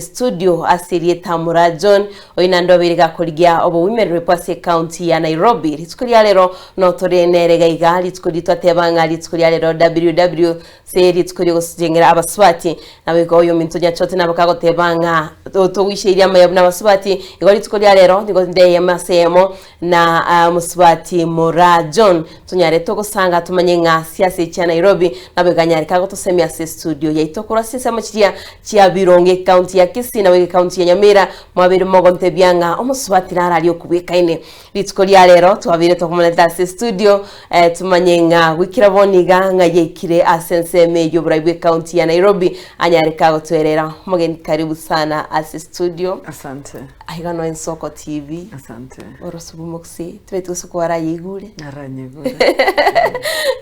Studio ase erieta Moraa John, oyio naende obeire gakorigia obowimererwe bwa ase ecounty ya Nairobi. Rituko ria rero notore nere iga iga, rituko riria twateba ng'a rituko ria rero WW se rituko riogosechengera abasubati. Naboigo oyominto Nyachote nabo kagoteba ng'a togoicheirie amaya buna abasubati, igo rituko ria rero nigo ndeyeme ase eyemo na omosubati Moraa John tonyare togosanga tomanye ng'a siasa chia Nairobi nabo eganyare kagotosemia ase estudio yaito korwa ase ensemo chiria chia Birongo ecounty ya Kisii nabo ecounty ya Nyamira mwabeire mogontebia ng'a omosubati nararie okobwekaine rituko ria rero twabeire tokomoneta ase estudio eh, tumanye ng'a goikera bono iga ng'a yaikire ase ensemo eyio oborai bwa ecounty ya Nairobi anyare kagotwerera omogeni karibu sana ase estudio Asante. Aiga no Ensoko TV. Asante. Orosubu mokusi tibeti gose kwarayigure. Naranyigure.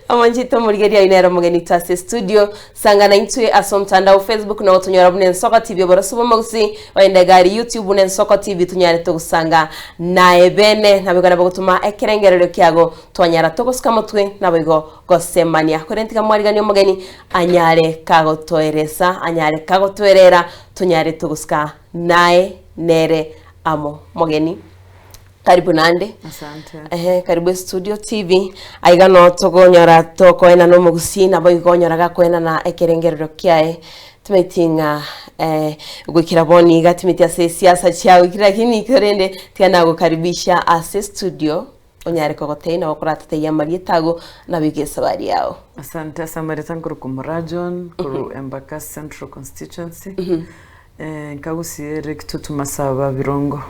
Omonchete omorigereria oino ere omogeni to ase studio sangana intwe ase omotandao Facebook nogo tonyora buna Ensoko TV oborosu bw'omogusi oende gari YouTube buna Ensoko TV tonyare togosanga naye bene naboigo nabo gotoma ekerengererio kiago twanyara togosuka motwe naboigo gosemania korende tiga mwariganie omogeni anyare kagotoeresa anyare kagotoerera tonyare togosuka Naye nere amo. Mogeni, karibu naende. Asante. Ehe, karibu estudio TV. Aiga no tokonyora tokoenana omogusii nabo igo onyora gakoenana ekerengerero kiaye. Timanyeti ng'a eh, goikera bono iga timanyeti ase esiasa chiagoikire lakini korende tiga nagokaribisha ase estudio onyare kogotebia nabo koratotebie amarieta ago nabo iga esabari yao. Asante ase amarieta nkorokwa Moraa John korwa Embakasi Central Constituency. Eh, nkagusie Rikitutu Masaba Birongo.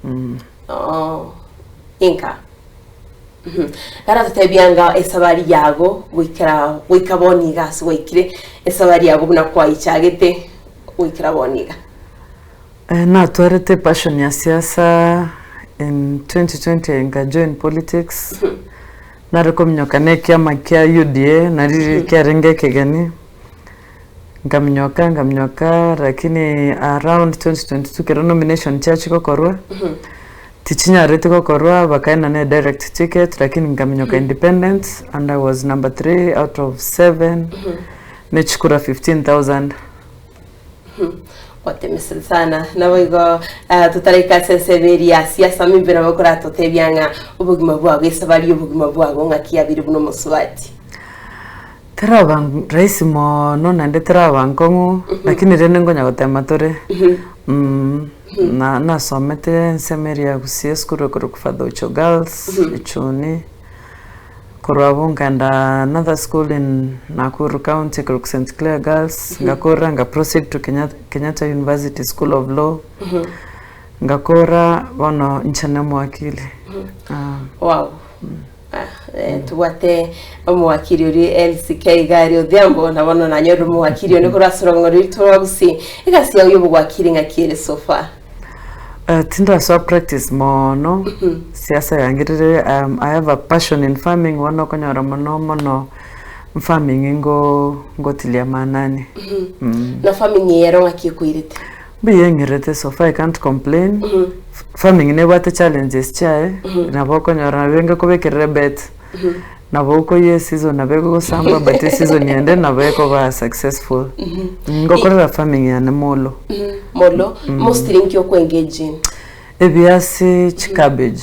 Mm. Oh, inka. Mhm. Karatotebia nga esabari yago goikera goika bono iga ase gwaikire esabari yago buna kwaichagete goikera bono iga. Eh, natwarete passion ya siasa in 2020 nka join politics nare kominyoka na ekiama kia UDA nari kiarenge ekegeni Nkaminyoka nkaminyoka lakini around 2022 ekero nomination chiachia gokorwa, tichinyareti gokorwa bakaenda na edirect ticket lakini nkaminyoka independent and I was number three out of seven, ne chikura 15,000. Gwatemesire sana naboigo eh, totaraika ase ensemo eria ya siasa mimbe nabo koratotebia ng'a obogima bwago esabari ya obogima bwago ng'aki yabire buna omosubati. Teraba rahisi mono naende teraba nkong'u, lakini rende nkonya gotema tore, na nasomete ensemo eria ya Gusii esukuru ekorokwa Father Ocho Girls, Ichuni, korwa abwo nkaenda another school in Nakuru County ekorokwa St Clair Girls, ngakora nga proceed to Kenya Kenyatta University School of Law, ngakora bono inche na omowakili. Wow. Ah, tobwate omowakiri oria LCK iga aria Odhiambo na bono nanyorire omowakiri one korwa ase orong'o rwaito rwa Gusii. Egasi yao y'obowakiri ng'aki ere so far? Uh, tindasoa practice mono siasa yangirire um, I have a passion in farming bono okonyora mono mono farming ngo ngotilia maanani mm. Na farming eye ero ng'aki ekoirete? Mbuya eng'irete so far I can't complain. Farming nebwate challenges chiaye, nabo okonyora nabo enge kobekerera ebet, nabo okoyia eseason nabo egogosamba but eseason ende nabo ekoba successful. Ngokorera farming yane molo. Molo, mostly nki oko engage in? Ebiasi, chicabbage.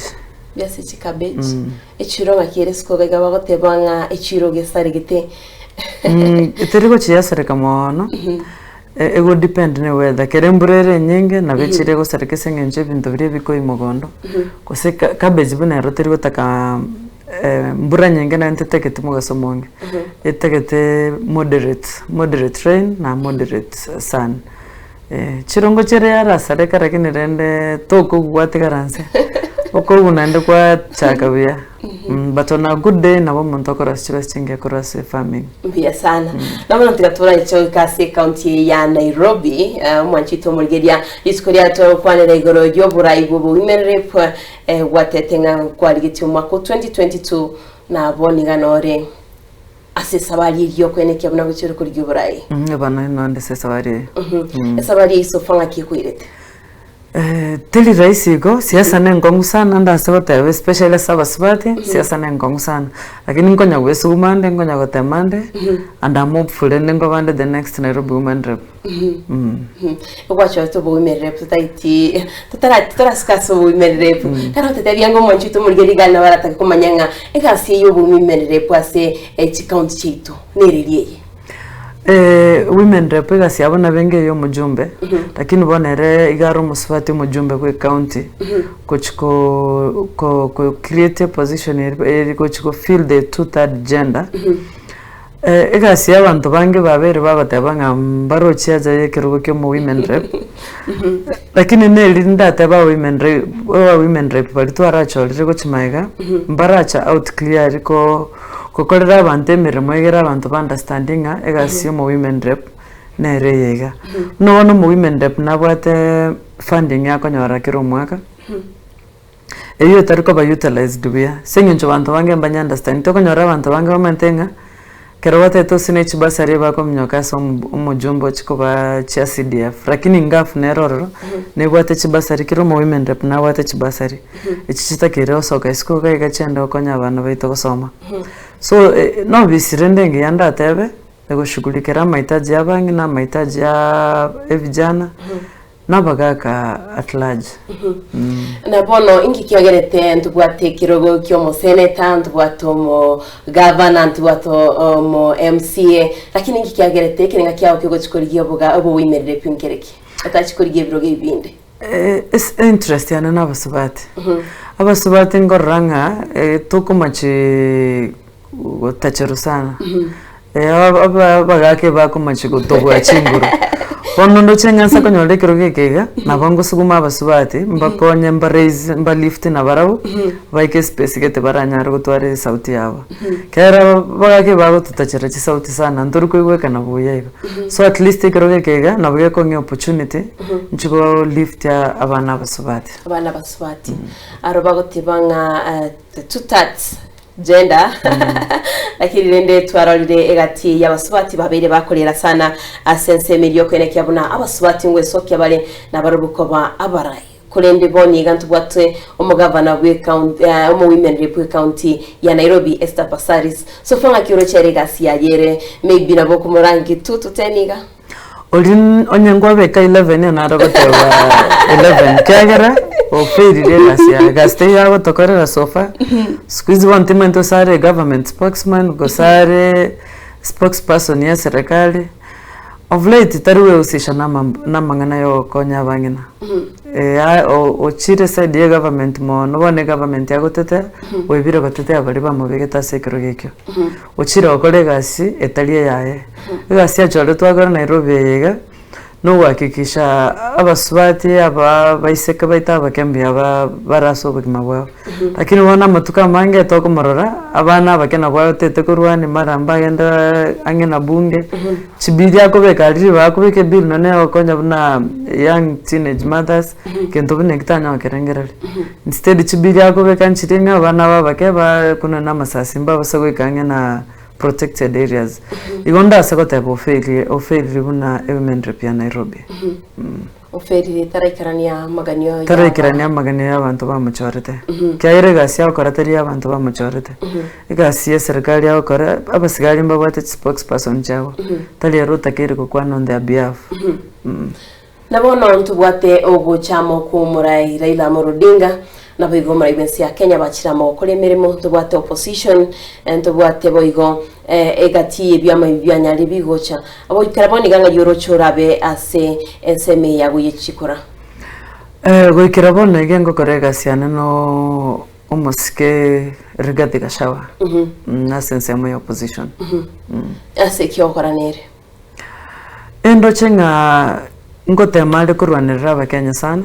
Ebiasi chicabbage. Echiro ng'aki ere isiko iga bagoteba ng'a echiro gesaregete. Teri gochiasareka mono. Ego depend ne weather, kere embura ere enyinge nabo echire egosareka ase eng'encho ebinto biria ebikoyi mogondo, gose ka cabbage buna ero teri gotaka mbura nyinge naende tetageti mogaso omonge, etagete moderate moderate rain na moderate sun. Chirongo chiria yarasareka lakini rende tokogwa gwatigara nse, okogwa naende kwachaka buya. But on a good day nabo omonto okorosia chibesa chingiya korwa ase farming. Mbuya sana. Na bono tiga torache goika ase ekaunti eye ya Nairobi, eh, omwanchi oito omorigeria, rituko riaye togokwanera igoro y'oborai bw'oboimererep eh, gwatete ng'a kwarigetie omwaka o 2022 na bono iga nore ase esabari eyio y'okoenekia buna gochia ore korigia oborai. Bono nonde ase esabari eye. Esabari eye so far ng'aki ekoirete? Teri rahisi igo, siasa na enkong'u sana ndase goteba especially ase abasubati, siasa na enkong'u sana. Lakini nkonya goesuguma ande, nkonya gotema ande, and am hopeful rende nkoba nde the next Nairobi woman rep. Ogwachorete obowomen rep totaiti totara totarasika ase obowomen rep. Kare otetebia ng'a omwanchi oito omorigereria iga nabo aratake komanya ng'a egasi eye ya obowomen rep ase chicounty chiaito nereri eye. Women rep egasi yabo nabo enga eya omojumbe, lakini bono ere iga are omosubati omojumbe bwa ecounty, gochi ko ko ko create eposition eri eri gochi go fill the two third gender, egasi ya abanto bange babeire bagoteba ng'a mbaroche aja ya ekerogo kia omo women rep, lakini neri ndatebe aba women rep aba women rep baria twarachorire gochia magega, mbaracha out clearly ko. Gokorera abanto emeremo egere abanto ba understand ng'a egasi ya omo women rep nere eye iga. Buna bono omo women rep nabwate funding akonyora kera omwaka, eywo etari koba utilized buya ase eng'encho abanto bange mbanya understand okonyora abanto bange bamaete ng'a ekero batagete gose ne chibasari ebakominyoka ase omo omojumbe ochia kobaa chia CDF lakini ngaf nere ororo nebwate chibasari kera omo women rep nabwate chibasari. Echi chitakeire gosoka isiko iga iga chiende gokonya abana baito gosoma. So nobisi rende engiya ndatebe, egoshughulikera amahitaji ya abang'ina, amahitaji ya evijana, na abagaka at large. Na bono inki kiagerete ntobwate ekerogo kia omoseneta, ntobwate omogavana, ntobwate omo MCA, lakini inki kiagerete ekerenga kiao kiogochia korigia oboga oboimerere pi nkereki? Otachi korigia ebirogo ebi binde. Ase interest yane na abasubati, abasubati nkorora ng'a tokomachi gotacherwa sana, abagaka ebakomachi gotobua chinguru, bono ndoche ng'a nse konyora ekerogo eke iga, nabo ngosuguma abasubati mbakonye mba raise mba lift nabarabwo, baike espace gete baranyare gotwara esauti yabo. Ekero abagaka ebagototachera chisauti sana ntori koigwekana buya igo. So at least ekerogo eke iga nabo gekong'ea opportunity inche go lift abana abasubati. Abana abasubati aro bagoteba ng'a the two thirds gender lakini rende twarorire egati y'abasubati babeire bakorera sana ase ensemo eria okoenekia buna abasubati ngwesokia bare nabarobwo koba abarai. Korende bono iga ntobwate omogavana bw'ecounty eh, omowomen rep bw'ecounty ya Nairobi Esther Passaris. So far ng'aki oroche ere egasi yaye ere maybe nabo okomorangi 2 to 10 iga. Oria onye nkwabeka 11 naro goteba 11 kiagera ofailire egasi yaye egasi teiyo agotokorera so far siku hizi bono timanyeti gose are government spokesman gose are spokesperson ya eserekari. Of late tari gwehusisha namang'ana ya ogokonya abang'ina, ochire eside ya egovernment mono, bono egovernment agotetea, oebire gotetea baria bamobegete ase ekerogo ekio. Ochire gokora egasi etari eyaye. Egasi achoretwe akore Nairobi eye iga, na ogohakikisha abasubati aba abaiseke baito abake mbuya bare ase obogima bwabo. Lakini bono amatuko amange tokomorora, abana abake nabo aetete korwania mara mbagende ang'e na bunge, chibili akobeka aria ribaga akobeka ebill nonye egokonya buna young teenage mothers, gento buna ekio tanya gokerengereria. Instead chibili akobeka nchiria ng'a abana aba abake bakunwe na amasasi mbabase goika ang'e na protected areas. Igo ndase goteba ofailire ofailire buna ewomen rep ya Nairobi. Oferire taraikerania amaganio y'aba. Taraikerania amaganio y'abanto bamochorete. Ekiagera egasi agokora teri y'abanto bamochorete. Egasi y'eserekari agokora, abasigari mbabwate chispokesperson chiabo, tari ere otakeire gokwana on their behalf. Na bono ntobwate ogochama kw'omorai Raila Amolo Odinga, naboigo omorai bw'ense ya Kenya bachire amo gokora emeremo, ntobwate opposition, ntobwate boigo egati y'ebiama ebi bianyarire bigocha. Goikera bono iga ng'ai oroche orabe ase ensemo eye yago ye chikura? Goikera bono iga ngokora egasi yane no omosike Rigathi Gachagua ase ensemo ya opposition. Ase eki ogokora nere? Endoche ng'a ngotema are korwanerera abakenya sana,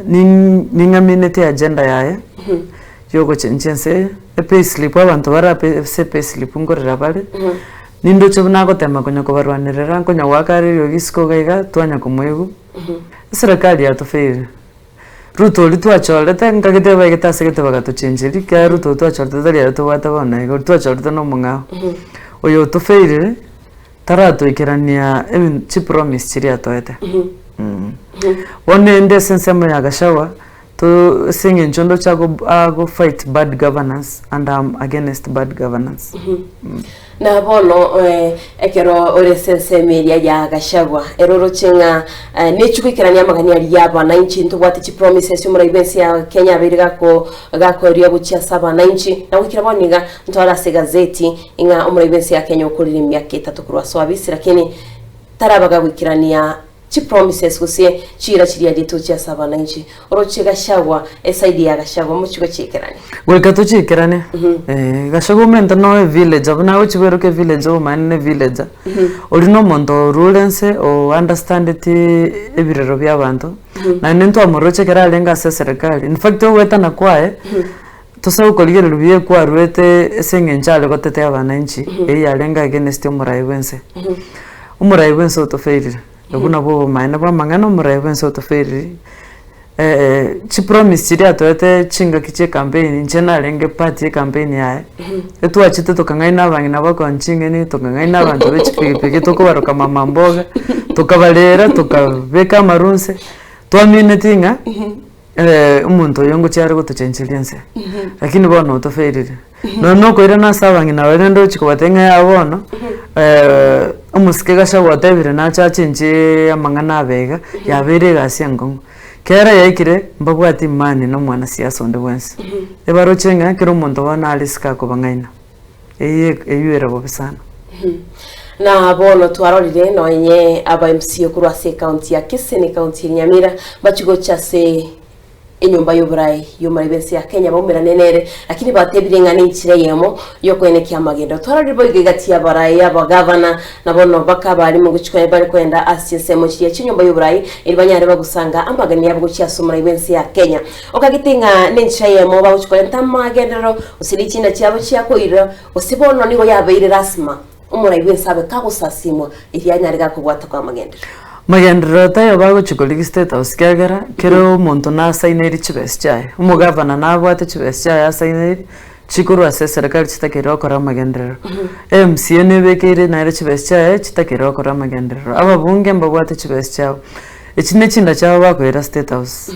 ning'amineti agenda yaye yogochenchia ense eye, epayslip abanto bare ase epayslip nkorera bare, nindoche buna agotema konya kobarwanerera nkonya goaka are eriogi isiko iga iga twanya komoigwa, eserekari yatofailire. Ruto oria twachorete nkagete baigete ase gete bagatochencheria ekiagera Ruto oria twachorete tari ere tobwate bono iga, oria twachorete na omong'ao. Oyo otofailire, taratoikerania ebi chipromise chiria atoete. Bono ende ase ensemo ya Gachagua, to ase eng'encho ndoche ago ago fight bad governance and am against bad governance. Na bono ekero ore ase ensemo eria ya Gachagua, ere oroche ng'a nechi goikerania amagani aria y'abananchi, ntobwate chipromises omorai bw'ense ya Kenya abeire gako gakoeria gochia ase abananchi, na goikera bono iga ntware ase egazeti ng'a omorai bw'ense ya Kenya okorire emiaka etato korwa ase oabisi lakini taraba gagoikerania Chipromises gose chiira chiria rituchi ase abananchi. Oroche Gachagua, eside ya Gachagua mochie gochiikerania. Goika tochiikeranie. Eh, Gachagua omanyete noe evillager, buna agochia kweroka evillager omanyete ne evillager, oria na omonto orure nse o understandeti ebirero bia abanto, naende ntwamoroche ekero arenge ase eserekari, in fact ogoetana kwaye, tosa gokorigereria buya ekwarwete ase eng'encho are gotetea abananchi, eywo yarenge against omorai bwa ense. Omorai bwensi otofailire, obwo nabwo obomaene bwa amang'ana, omorai bwensi otofailire, chipromise chiria atoete chingaki chia ecampaign, inche narenge part ya ecampaign yaye, etwachete tokang'aina abang'ina bakonywa ching'eni, tokang'aina abanto be chipigipigi tokobaroka mama mboga, tokabarera, tokabeka amaru nse, twamineti ng'a. Omonto oyo ngochia are gotochencheria ense, lakini bono otofailire. Nonya na okoirana ase abang'ina baria naende ochia kobatebia ng'a yaya bono, omosike Gachagua otebire nache achenchie amang'ana abe iga, yabeire egasi enkong'u. Kera yaikire, mbabwati imani na omwanasiasa onde bwensi. Ebaroche ng'a kera omonto bono are isiko akobang'aina. Eyio eyio ere bobe sana. Na bono twarorire nonye aba MCA korwa ase ecounty ya Kisii na ecounty ya Nyamira bachia gocha ase enyomba y'oborai y'omoraibi ense ya Kenya baumerane nere, lakini batebire ng'a nenchera eyemo y'okoenekia amagendo. Twarorire boigo egati y'abarai, abagavana na bono baka abalimu gochia konya bare koenda ase chinsemo chiria chi'enyomba y'oborai eri banyare bagosanga amagani abo gochia ase omorai bw'ense ya Kenya. Okagete ng'a nenchera eyemo bagochia korenta amagenderero, gose ne chinda chiabo chiakoirera, gose bono nigo yabeire lasima omorai bw'ense abe kagosasimwa erio anyare gakobwata kw'amagenderero. Magenderero taiyo bagochia korigia state house kiagera kera omonto nasaineri chibesa chiaye, omogavana nabwate chibesa chiaye asaineri chikorwa ase eserekari chitakeire gokora amagenderero, MCA nebekeire nere chibesa chiaye chitakeire gokora amagenderero, ababunge mbabwate chibesa chiabo. Echi ne chinda chiabo bakoira state house.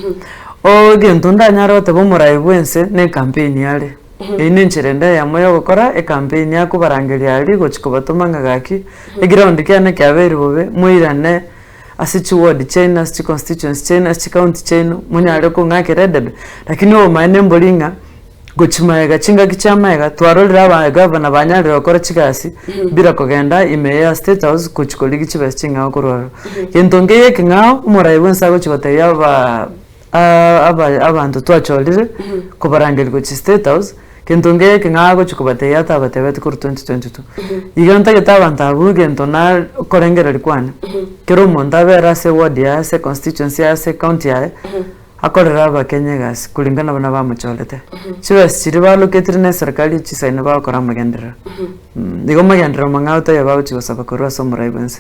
Oo egento ndanyare goteba omorai bwense ne ecampaign are. Eyio ne enchera ende eyemo ya ogokora ecampaign akobarangeria aria gochia kobatoma ng'a gaki, eground kiane kiabeire bobe, moirane ase chiward chiaino ase chiconstituency chiaino ase chicounty chiaino monyare kong'akera edebe. Lakini obomaene mbori ng'a. Gochia magega chingaki chia magega twarorire abagavana banyarire gokora chigasi bila kogenda ime ya state house gochia korigia chibesa ching'ao korwa ororo. Gento nkeiyo ekeng'ao omorai bwensi agochia gotebia aba aba abanto twachorire kobarangeria gochia state house, gento nkeiyo ekeng'ao agochia kobatebia atabatebeti korwa 2022. Iga ntagete abanto abwo egento na okorengereria kwane, kera omonto abere ase eward yaye ase econstituency yaye ase ecounty yaye. Akorere Abakenya egasi kuringana buna bamochorete. Chibesa chiria baloketire na eserikari echisaine bagokora amagenderero. Igo amagenderero mang'ao taiyo bagochia gosaba korwa ase omorai bwense.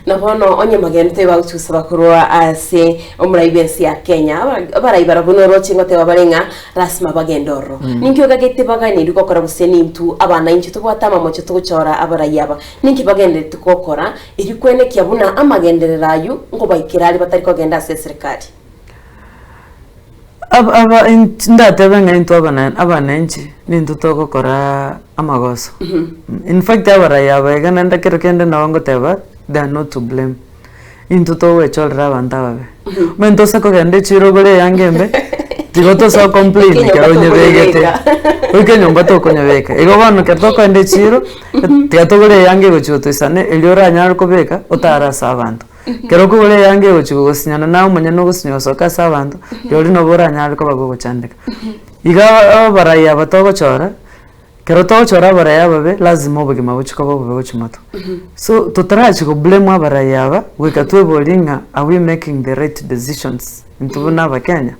Na bono onye magenderero taiyo bagochia gosaba korwa ase omorai bwense ya Kenya, abarai barabwo noroche ngoteba bare ng'a lasima bagende ororo. Ninki ogagete baganeri gokora gose nintwe abanainchi tobwate amamocho togochora abarai aba? Ninki bagendererete gokora Erio kwenekia buna amagenderero ayio nkobaikera aria batari kogenda ase eserikari. Aba aba int ndatebe ng'a intwe abana abananchi nintwe togokora amagoso. In fact abarai aba iga naende kero kende nabo ngoteba they are not to blame. Intwe togwechorera abanto ababe. Omanyete ase kogenda echiro ogore eyanga embe, tiga tosa go complain Oike ekero nyomba onyebegete. tokonyebeka. Oike nyomba tokonyebeka. Igo bono ekero tokogenda echiro, tiga togore eyanga egochi gotoisana erio oranyare kobeka, otare ase abanto. Ekero okogora eyanga egochi gogosinyana naye omonyene ogosinywa gosoka ase abanto, rirorio nabo oranyare koba gogochandeka. Iga abarai aba togochora. Ekero togochora abarai ababe, lazima obogima bochie koba obobe gochia motwe. So, totarachia go blame abarai aba, goika tweborie ng'a are we making the right decisions intwe buna abakenya?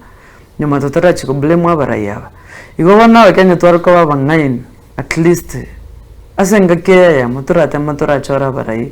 Nyuma totarachia go blame abarai aba. Igo bono abakenya tware koba abang'aini at least ase engaki eye eyemo torateme torachore abarai.